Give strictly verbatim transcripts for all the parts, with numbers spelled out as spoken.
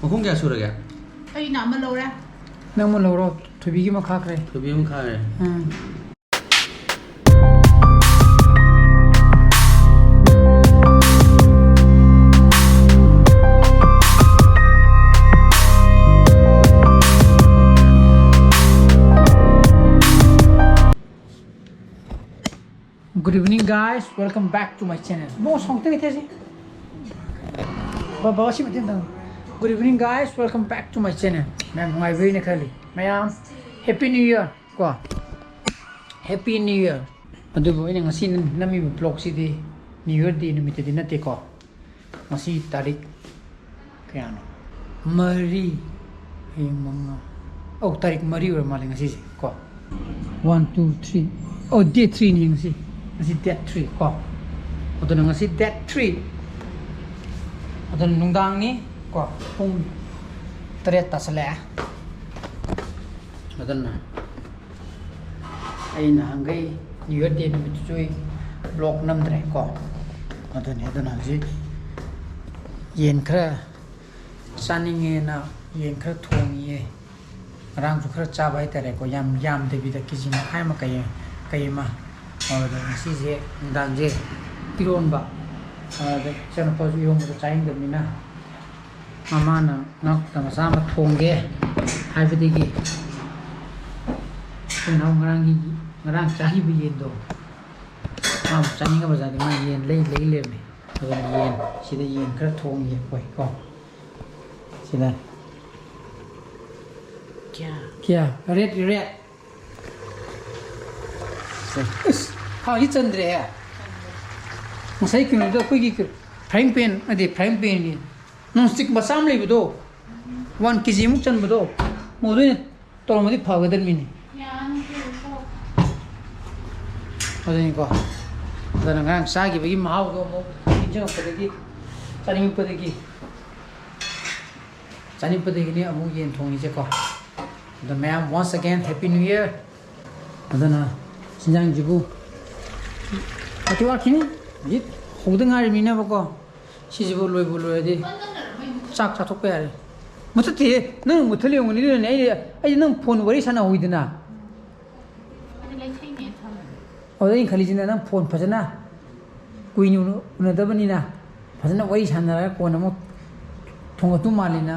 ꯃꯈꯣꯡ ꯀꯌꯥ ꯁꯨꯔꯒꯦ? ꯑꯩꯅ ꯑꯃ ꯂꯧꯔꯦ꯫ ꯅꯪ ꯑꯃ ꯂꯧꯔꯣ, ꯊꯣꯏꯕꯤꯒꯤ ꯑꯃ ꯈꯥꯛꯈ꯭ꯔꯦ꯫ ꯊꯣꯏꯕꯤ ꯑꯃ ꯈꯥꯔꯦ꯫ ꯎꯝ. Good evening, guys. Welcome back to my channel. Bose, ꯍꯧꯖꯤꯛꯇꯒꯤ ꯊꯦꯁꯤ꯫ ꯕꯕꯥ, ꯁꯤ ꯃꯇꯦꯡ ꯇꯧ꯫ Good evening, guys. Welcome back to my channel. ꯃꯌꯥꯝ ꯅꯨꯡꯉꯥꯏꯕꯤꯔꯤꯅ ꯈꯜꯂꯤ꯫ ꯃꯌꯥꯝ, Happy New Year ꯀꯣ꯫ Happy New Year. ꯑꯗꯨꯕꯨ ꯑꯩꯅ ꯉꯁꯤ ꯅꯝꯃꯤꯕ vlogꯁꯤꯗꯤ New Year Day ꯅꯨꯃꯤꯠꯇꯗꯤ ꯅꯠꯇꯦꯀꯣ꯫ ꯉꯁꯤ ꯇꯥꯔꯤꯛ ꯀꯌꯥꯅꯣ? ꯃꯔꯤ꯫ ꯍꯌꯦꯡ ꯃꯉꯥ꯫ ꯑꯧ, ꯇꯥꯔꯤꯛ ꯃꯔꯤ ꯑꯣꯏꯔ ꯃꯥꯜꯂꯦ ꯉꯁꯤꯁꯦ ꯀꯣ꯫ One, two, three. ꯑꯣ, date threeꯅꯤ ꯉꯁꯤ꯫ ꯉꯁꯤ date three ꯀꯣ꯫ ꯑꯗꯨꯅ ꯉꯁꯤ date three꯫ ꯑꯗꯨꯅ ꯅꯨꯡꯗꯥꯡꯅꯤ ꯀꯣ꯫ ꯄꯨꯡ ꯇꯔꯦꯠ ꯇꯥꯁꯜꯂꯛꯑꯦ꯫ ꯑꯗꯨꯅ ꯑꯩ ꯅꯍꯥꯟꯈꯩ New Year Day ꯅꯨꯃꯤꯠꯇꯨꯁꯨ ꯑꯩ vlog ꯅꯝꯗ꯭ꯔꯦ ꯀꯣ꯫ ꯑꯗꯨꯅꯤ, ꯑꯗꯨꯅ ꯍꯧꯖꯤꯛ ꯌꯦꯟ ꯈꯔ ꯆꯥꯅꯤꯡꯉꯦꯅ ꯌꯦꯟ ꯈꯔ ꯊꯣꯡꯉꯤꯌꯦ꯫ ꯉꯔꯥꯡꯁꯨ ꯈꯔ ꯆꯥꯕ ꯍꯥꯏꯇꯥꯔꯦꯀꯣ, ꯌꯥꯝ ꯌꯥꯝꯗꯕꯤꯗ ꯀꯦ ꯖꯤ ꯃꯈꯥꯏ ꯑꯃ ꯀꯩ, ꯀꯩ ꯑꯃ꯫ ꯑꯗꯨꯗ ꯉꯁꯤꯁꯦ ꯅꯨꯡꯗꯥꯡꯁꯦ ꯏꯔꯣꯟꯕ, ꯑꯗ ꯏꯆꯥꯅꯨꯄꯥꯁꯨ ꯏꯔꯣꯟꯕꯗꯣ ꯆꯥꯅꯤꯡꯗꯕꯅꯤꯅ ꯃꯃꯥꯅ ꯉꯥ ꯀꯧꯇꯥ ꯃꯆꯥ ꯑꯃ ꯊꯣꯡꯒꯦ ꯍꯥꯏꯕꯗꯒꯤ ꯑꯩꯈꯣꯏ ꯅꯥꯎ ꯉꯔꯥꯡꯒꯤ, ꯉꯔꯥꯡ ꯆꯥꯈꯤꯕ ꯌꯦꯟꯗꯣ ꯃꯥ ꯆꯥꯅꯤꯡꯉꯕ ꯖꯥꯠꯅꯤ꯫ ꯃꯥ ꯌꯦꯟ ꯂꯩ ꯂꯩ ꯂꯩꯔꯝꯃꯦ꯫ ꯑꯗꯨꯅ ꯌꯦꯟ, ꯁꯤꯗ ꯌꯦꯟ ꯈꯔ ꯊꯣꯡꯒꯦ ꯑꯩꯈꯣꯏ ꯀꯣ꯫ ꯁꯤꯗ ꯀꯌꯥ? ꯀꯌꯥ? Red, red. ꯁꯦ꯫ ꯑꯁ, ꯈꯥꯡꯁꯤ ꯆꯟꯗ꯭ꯔꯦꯍꯦ꯫ ꯉꯁꯥꯏ ꯀꯩꯅꯣꯗ ꯑꯩꯈꯣꯏꯒꯤ frying pan, ꯑꯗꯩ frying panꯒꯤ non stick ꯃꯆꯥ ꯑꯃ ꯂꯩꯕꯗꯣ, one K G ꯃꯨꯛ ꯆꯟꯕꯗꯣ, ꯃꯗꯨ ꯑꯣꯏꯅ ꯇꯧꯔꯝꯃꯗꯤ ꯐꯒꯗꯕꯅꯤꯅꯦ꯫ ꯑꯗꯨꯅꯤꯀꯣ꯫ ꯑꯗꯨꯅ ꯉꯔꯥꯡ ꯆꯥꯈꯤꯕꯒꯤ ꯃꯍꯥꯎꯗꯣ ꯑꯃꯨꯛ ꯅꯤꯡꯁꯤꯡꯉꯛꯄꯗꯒꯤ, ꯆꯥꯅꯤꯡꯉꯛꯄꯗꯒꯤ, ꯆꯥꯅꯤꯡꯉꯛꯄꯗꯒꯤꯅꯤ ꯑꯃꯨꯛ ꯌꯦꯟ ꯊꯣꯡꯉꯤꯁꯦꯀꯣ꯫ ꯑꯗꯣ ꯃꯌꯥꯝ, once again, Happy New Year꯫ ꯑꯗꯨꯅ ꯆꯤꯟꯖꯥꯡꯁꯤꯕꯨ ꯃꯇꯤꯛ ꯋꯥꯠꯈꯤꯅꯤ꯫ ꯍꯧꯖꯤꯛ ꯍꯧꯗ ꯉꯥꯏꯔꯤꯕꯅꯤꯅꯕꯀꯣ꯫ ꯁꯤꯁꯤꯕꯨ ꯂꯣꯏꯕꯨ ꯂꯣꯏꯔꯗꯤ ꯆꯥꯛ ꯆꯥꯊꯣꯛꯄ ꯌꯥꯔꯦ꯫ ꯃꯨꯊꯠꯇꯦꯍꯦ, ꯅꯪ ꯃꯨꯊꯠꯂꯤ ꯑꯣꯏꯔꯝꯒꯅꯤ꯫ ꯑꯗꯨꯅꯅꯦ ꯑꯩ, ꯑꯩꯗꯤ ꯅꯪ ꯐꯣꯟ ꯋꯥꯔꯤ ꯁꯥꯟꯅꯍꯧꯋꯤꯗꯅ꯫ ꯑꯗꯨꯗ ꯑꯩꯅ ꯈꯜꯂꯤꯁꯤꯅ ꯅꯪ ꯐꯣꯟ ꯐꯖꯅ ꯀꯨꯏꯅ ꯎꯅ-, ꯎꯅꯗꯕꯅꯤꯅ ꯐꯖꯅ ꯋꯥꯔꯤ ꯁꯥꯟꯅꯔꯒ ꯀꯣꯟꯅ ꯑꯃꯨꯛ ꯊꯣꯡꯒꯠꯇꯧ ꯃꯥꯜꯂꯤꯅ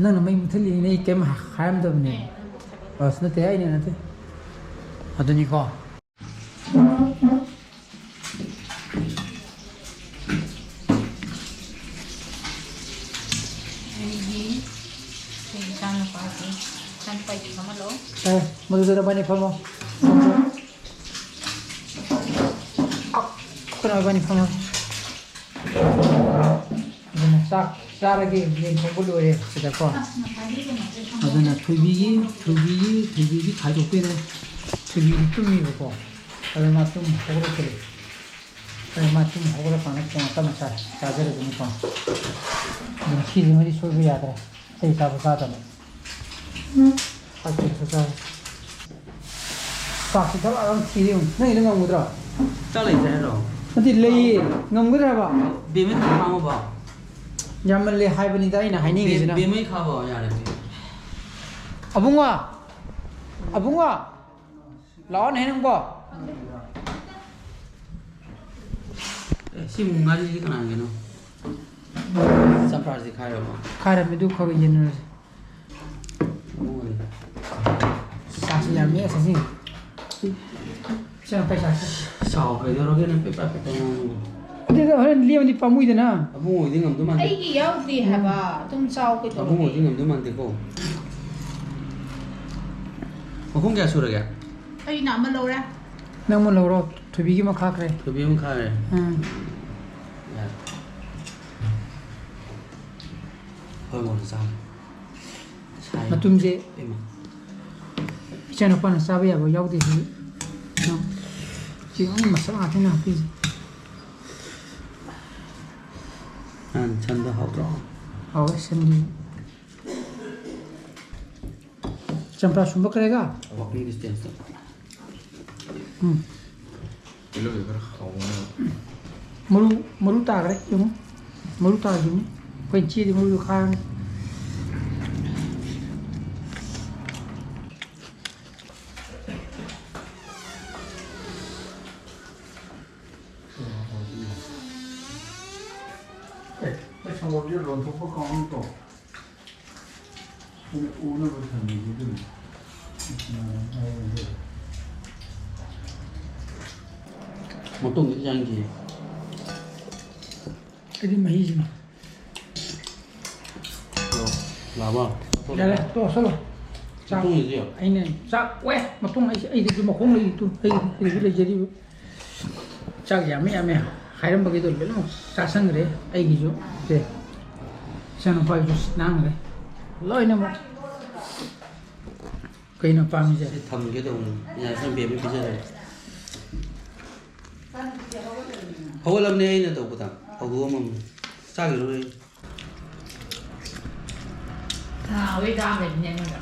ꯅꯪꯅ ꯃꯩ ꯃꯨꯊꯠꯂꯤꯅꯦ꯫ ꯑꯩ ꯀꯩꯝ ꯍꯥꯏꯔꯝꯗꯕꯅꯦ꯫ ꯑꯁ, ꯅꯠꯇꯦ, ꯑꯩꯅ ꯅꯠꯇꯦ꯫ ꯑꯗꯨꯅꯤꯀꯣ꯫ ꯑꯩꯒꯤ ꯏꯆꯥꯅꯨꯄꯥꯁꯦ, ꯏꯆꯥꯅꯨꯄꯥꯒꯤ ꯐꯝꯍꯜꯂꯣ꯫ ꯑꯦ, ꯃꯗꯨꯗ ꯅꯕꯥꯅꯤ ꯐꯝꯃꯣ꯫ ꯀꯩꯅꯣ, ꯏꯕꯥꯅꯤ ꯐꯝꯃꯣ꯫ ꯑꯗꯨꯅ ꯆꯥꯛ ꯆꯥꯔꯒꯦ, ꯌꯦꯟ ꯊꯣꯡꯕ ꯂꯣꯏꯔꯦ ꯁꯤꯗꯀꯣ꯫ ꯑꯗꯨꯅ ꯊꯣꯏꯕꯤꯒꯤ, ꯊꯣꯏꯕꯤꯒꯤ, ꯊꯣꯏꯕꯤꯒꯤ ꯈꯥꯏꯗꯣꯛꯄꯤꯔꯦ꯫ ꯊꯣꯏꯕꯤꯗꯤ ꯇꯨꯝꯃꯤꯕꯀꯣ꯫ ꯑꯗꯨ ꯃꯥ ꯇꯨꯝ ꯍꯧꯒꯠꯂꯛꯇ꯭ꯔꯤ꯫ ꯑꯗꯨ ꯃꯥ ꯇꯨꯝ ꯍꯧꯒꯠꯂꯛꯀꯥꯟꯗ ꯀꯣꯟꯅ ꯇꯞꯅ ꯆꯥ-, ꯆꯥꯖꯔꯒꯅꯤꯀꯣ꯫ ꯑꯗꯨꯅ ꯁꯤꯁꯤꯃꯗꯤ ꯁꯣꯏꯕ ꯌꯥꯗ꯭ꯔꯦ꯫ ꯑꯇꯩ ꯆꯥꯕ ꯆꯥꯗꯕ꯫ ꯆꯥꯛꯁꯤ ꯈꯛꯇ ꯆꯥꯔꯦ꯫ ꯆꯥꯛꯁꯤ ꯊꯕꯛ ꯑꯗꯨꯝ ꯊꯤꯔꯦ ꯌꯦꯡꯉꯨ꯫ ꯅꯪꯒꯤꯗꯣ ꯉꯝꯒꯗ꯭ꯔꯣ? ꯆꯥꯛ ꯂꯩꯇ꯭ꯔꯦ ꯍꯥꯏꯔꯣ? ꯅꯠꯇꯦ, ꯂꯩꯌꯦ꯫ ꯉꯝꯒꯗ꯭ꯔꯥ ꯍꯥꯏꯕ? ꯕꯦꯝꯃꯩ ꯈꯥꯡꯉꯨꯕ꯫ ꯌꯥꯝꯃꯜꯂꯦ ꯍꯥꯏꯕꯅꯤꯗ ꯑꯩꯅ ꯍꯥꯏꯅꯤꯡꯉꯤꯁꯤꯅ꯫ ꯕꯦꯝꯃꯩ ꯈꯥꯕ ꯌꯥꯔꯦ꯫ ꯑꯕꯨꯡꯉꯣ! ꯑꯕꯨꯡꯉꯣ! ꯂꯥꯛꯑꯣꯅꯦ ꯅꯪꯕꯣ꯫ ꯑꯦ, ꯁꯤ ꯉꯥꯔꯤꯁꯤ ꯀꯅꯥꯒꯤꯅꯣ? ꯆꯝꯄ꯭ꯔꯥꯁꯤ ꯈꯥꯏꯔꯕꯣ? ꯈꯥꯏꯔꯝꯃꯤ, ꯑꯗꯨ ꯈꯔ ꯈꯔ ꯌꯦꯟꯅꯔꯁꯤ꯫ ꯑꯣ꯫ ꯆꯥꯁꯤ ꯌꯥꯝꯃꯤ ꯑꯁꯤꯁꯤ꯫ ꯁꯤꯅ ꯄꯩꯁꯥꯁꯤ꯫ ꯁꯥꯎ ꯀꯩꯗꯧꯔꯒꯦ ꯅꯪ ꯄꯦꯄꯥ ꯄꯦꯄꯥ ꯉꯥꯡꯉꯤꯗꯣ? ꯑꯗꯨꯗ ꯍꯣꯔꯦꯟ ꯂꯦꯝꯃꯗꯤ ꯄꯥꯝꯃꯨꯏꯗꯅ꯫ ꯑꯕꯨꯡꯉꯣ ꯍꯣꯏꯗꯤ ꯉꯝꯗꯧ ꯃꯥꯟꯗꯦ꯫ ꯑꯩꯒꯤ ꯌꯥꯎꯗꯦ ꯍꯥꯏꯕ꯫ ꯑꯗꯨꯝ ꯆꯥꯎ ꯀꯩꯗꯧꯔꯒꯦ? ꯑꯕꯨꯡꯉꯣ ꯍꯣꯏꯗꯤ ꯉꯝꯗꯧ ꯃꯥꯟꯗꯦꯀꯣ꯫ ꯃꯈꯣꯡ ꯀꯌꯥ ꯁꯨꯔꯒꯦ? ꯑꯩꯅ ꯑꯃ ꯂꯧꯔꯦ꯫ ꯅꯪ ꯑꯃ ꯂꯧꯔꯣ꯫ ꯊꯣꯏꯕꯤꯒꯤ ꯑꯃ ꯈꯥꯛꯈ꯭ꯔꯦ꯫ ꯊꯣꯏꯕꯤ ꯑꯃ ꯈꯥꯛꯈ꯭ꯔꯦ꯫ ꯎꯝ꯫ ꯌꯥꯔꯦ꯫ ꯍꯣꯏ, ꯃꯣꯟ ꯆꯥ꯫ ꯁꯥꯏ꯫ ꯃꯇꯨꯝꯁꯦ ꯏꯃꯥ꯫ ꯏꯆꯥꯅꯨꯄꯥꯅ ꯆꯥꯕ ꯌꯥꯕ ꯌꯥꯎꯗꯦ ꯁꯤ꯫ ꯁꯤ ꯑꯃꯨꯛ ꯃꯁꯂꯥ ꯉꯥꯛꯇꯅꯦ ꯍꯥꯞꯄꯤꯁꯦ꯫ ꯅꯍꯥꯟ ꯁꯟꯗꯣ ꯍꯥꯎꯇ꯭ꯔꯣ? ꯍꯥꯎꯋꯦ, ꯁꯟꯗꯤ꯫ ꯆꯝꯄ꯭ꯔꯥ ꯁꯨꯝꯕ ꯀꯔꯦꯒ? Walking distance. ꯎꯝ꯫ ꯇꯤꯜꯍꯧꯁꯦ ꯈꯔ ꯍꯥꯎꯅꯕ꯫ ꯃꯔꯨ, ꯃꯔꯨ ꯇꯥꯈ꯭ꯔꯦ, ꯌꯦꯡꯉꯨ꯫ ꯃꯔꯨ ꯇꯥꯈꯤꯕꯅꯤ꯫ ꯑꯩꯈꯣꯏ ꯆꯦꯗꯤ ꯃꯔꯨꯗꯨ ꯈꯥꯡꯉꯤ꯫ ꯑꯃꯨꯛ ꯇꯧ꯫ ꯑꯩꯅ ꯎꯅꯕ ꯊꯝꯃꯤꯁꯤꯗꯤ꯫ ꯃꯇꯨꯡꯗ ꯌꯥꯟꯈꯤ꯫ ꯑꯩꯗꯤ ꯃꯍꯤꯁꯤꯅ꯫ ꯂꯥꯕ꯫ ꯌꯥꯔꯦ, ꯇꯣꯛꯑꯣ, ꯆꯠꯂꯣ꯫ ꯆꯥꯛ ꯃꯇꯨꯡꯗꯗꯤ ꯑꯩꯅ ꯆꯥꯛ ꯑꯣꯛꯑꯦ, ꯃꯇꯨꯡ ꯑꯩꯁꯦ, ꯑꯩꯗꯁꯨ ꯃꯈꯣꯡ ꯂꯩꯔꯤ ꯇꯨ, ꯑꯩꯒꯤꯁꯨ ꯂꯩꯖꯔꯤꯕ꯫ ꯆꯥꯛ ꯌꯥꯝꯃꯦ ꯌꯥꯝꯃꯦ ꯍꯥꯏꯔꯝꯕꯈꯩꯗꯣ ꯂꯣꯏꯅꯃꯛ ꯆꯥꯁꯟꯈ꯭ꯔꯦ ꯑꯩꯒꯤꯁꯨ꯫ ꯁꯦ, ꯏꯆꯥꯅꯨꯄꯥꯒꯤꯁꯨ ꯅꯥꯟꯈ꯭ꯔꯦ ꯂꯣꯏꯅꯃꯛ꯫ ꯀꯩꯅꯣ ꯄꯥꯝꯃꯤꯁꯦ? ꯁꯤ ꯊꯝꯒꯦ ꯇꯧꯕꯅꯤ꯫ ꯌꯥꯔꯦ, ꯁꯝ ꯕꯦꯝꯃ ꯄꯤꯖꯔꯒꯦ꯫ ꯍꯧꯒꯠꯂꯕꯅꯦ ꯑꯩꯅ ꯇꯧꯕꯗ꯫ ꯍꯧꯗꯣꯛꯑꯝꯃꯕꯅꯤ꯫ ꯆꯥꯈꯤꯔꯣꯏ꯫ ꯀꯅꯥ ꯍꯧꯒꯠ ꯆꯥꯝ ꯂꯩꯕꯅꯦ ꯑꯩꯉꯣꯟꯗ?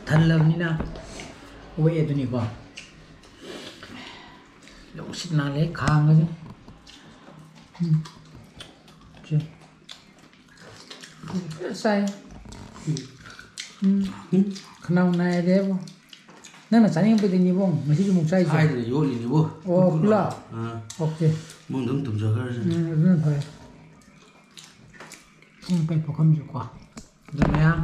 ꯊꯜꯂꯕꯅꯤꯅ ꯑꯣꯛꯑꯦ ꯑꯗꯨꯅꯤꯀꯣ꯫ ꯅꯨꯡꯁꯤꯠ ꯅꯥꯜꯂꯦ ꯈꯥꯡꯒꯁꯦ꯫ ꯎꯝ꯫ ꯁꯦ꯫ ꯆꯥꯏ꯫ ꯎꯝ꯫ ꯈꯅꯥꯎ ꯅꯥꯏꯔꯦꯕꯣ꯫ ꯅꯪꯅ ꯆꯥꯅꯤꯡꯉꯛꯄꯗꯩꯅꯤꯕꯣ ꯉꯁꯤꯁꯨ ꯑꯃꯨꯛ ꯆꯥꯏꯁꯦ꯫ ꯍꯥꯏꯗꯅ ꯌꯣꯠꯂꯤꯅꯤꯕꯣ꯫ ꯑꯣ, ꯄꯨꯂꯥ? ꯑꯥ꯫ ꯑꯣꯀꯦ꯫ ꯏꯃꯨꯡꯗ ꯑꯗꯨꯝ ꯇꯨꯝꯖꯈ꯭ꯔꯁꯅꯤ꯫ ꯎꯝ, ꯑꯗꯨꯅ ꯐꯔꯦ꯫ ꯎꯝ, ꯀꯩ ꯄꯨꯈꯝꯁꯨ ꯀꯣ꯫ ꯑꯗꯨ ꯃꯌꯥꯝ,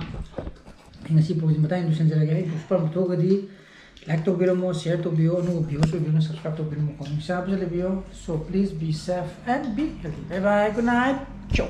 ꯑꯩ ꯉꯁꯤ ꯄꯣꯛꯁꯤ ꯃꯇꯥꯡ ꯂꯣꯏꯁꯤꯟꯖꯔꯒꯦ꯫ ꯑꯩ ꯄꯨꯁꯄꯥ ꯄꯨꯊꯣꯛꯑꯒꯗꯤ like ꯇꯧꯕꯤꯔꯝꯃꯣ, share ꯇꯧꯕꯤꯌꯣ, ꯑꯗꯨꯒ viewers ꯑꯣꯏꯕꯤꯌꯨꯅ subscribe ꯇꯧꯕꯤꯔꯝꯃꯣ, comment say ꯍꯥꯞꯆꯜꯂꯕꯤꯌꯣ꯫ So please be safe and be healthy. Bye bye, good night. Ciao.